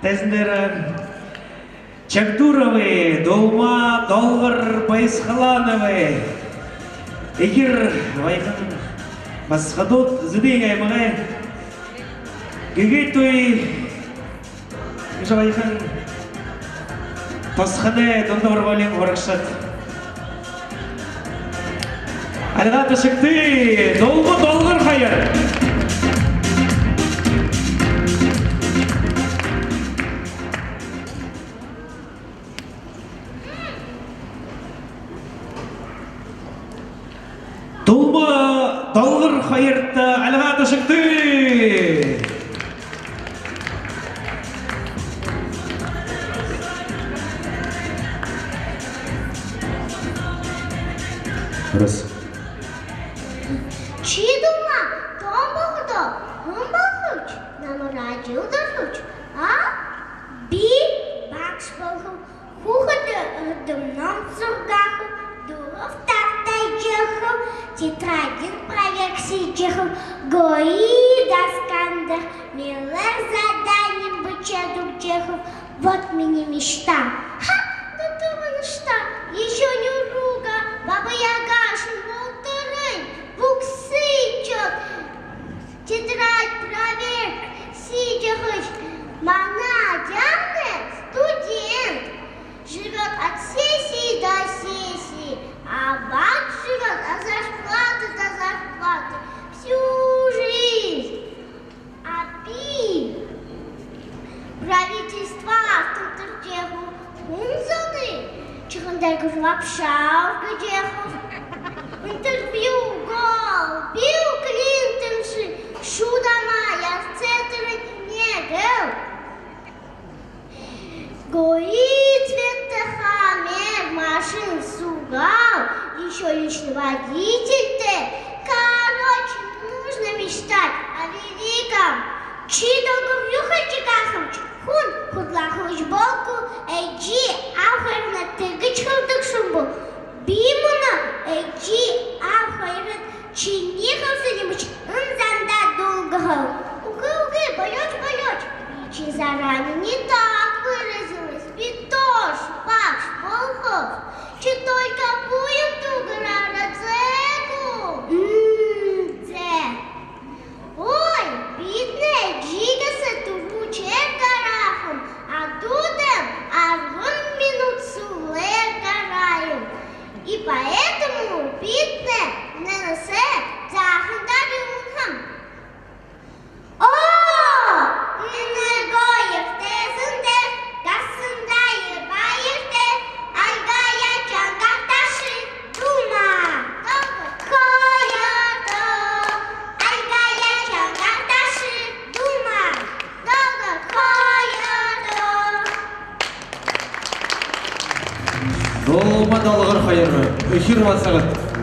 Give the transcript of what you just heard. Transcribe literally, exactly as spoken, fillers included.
Тайзан дээрэ Чагдуровай, Дулма Долгор Баясхалановай. Ехэ баяртай, басагад, Зэдын аймагай Гэгэтуй, ехэ баяртай, тосхоной дунда һургуулиин һурагшад. Альга ташагты, Дулма Долгор хоёр. Дулма Долгор хоёрто альга ташагты. Раз. Ши, Дулма, томо болоходоо, һүн болохош, намайе ажалда оруулыш, а? Би багша болохоб, хүүгэдтэ ном зурахаб, дуран дабтажа ябахаб, тетрадиин проверка хэжэ ябахаб, гоё досканда мелээр задани бэшэжэ үгэжэ ябахаб. Вот минии мечта. Ха, да томо мечта. Ещё не руга, Баба Яга шэнгеэр болоторынь буксыжа, тетрадь проверка хэжэ ябахаш. Манай Диана студент. Живёт от сессии до сессии, а багша живёт от зарплаты до зарплаты. Всю жизнь. А би правительствоһоо тэндэрлэгдэһэн хүн зондо шэнги дэгэрэлжэ, шалгажа ябахаб. Интервью үгөөл, Билл Клинтон шэнги шүдөө ама ясцэтэрэ нэгэ. Гоё цветтэй хамаг машин суугаал, ещё личный водительтэй. Короче, нужно мечтать о великом. Ши, Долгор, юу хэжэ байгаабши? Хүн хүдэлһэн хүншье болохогүй, эжы аба хоёрынь тэгэжэ хэлэдэг юм бэлэй. Би мүнөө эжы аба хоёрынь шинии хэлсэниие энэ зандаа дуулгахаб. Үгы, үгы, болёош, болёош. Би ши заранее не так выразилась. Би тоже багша болохоб. Ши только буян дуугараарай, зэ гү? М, зэ. Ой, бидэ эжыгээ түрүүшээр гараһан, а дуудаа арбан минута сүүлээр гараһан. И поэтому бидэ нэнэсээ заахан даа юумэн. О, энэ гоё тайзан дээрэ гараһандаа баяртай. Альгаяа шангаар ташая, Дулма. Хоёрто. Альгаяа шангаар ташая, Дулма. Долгор, хоёрто. Дулма, Долгор хоёр. Ехэ баяртай.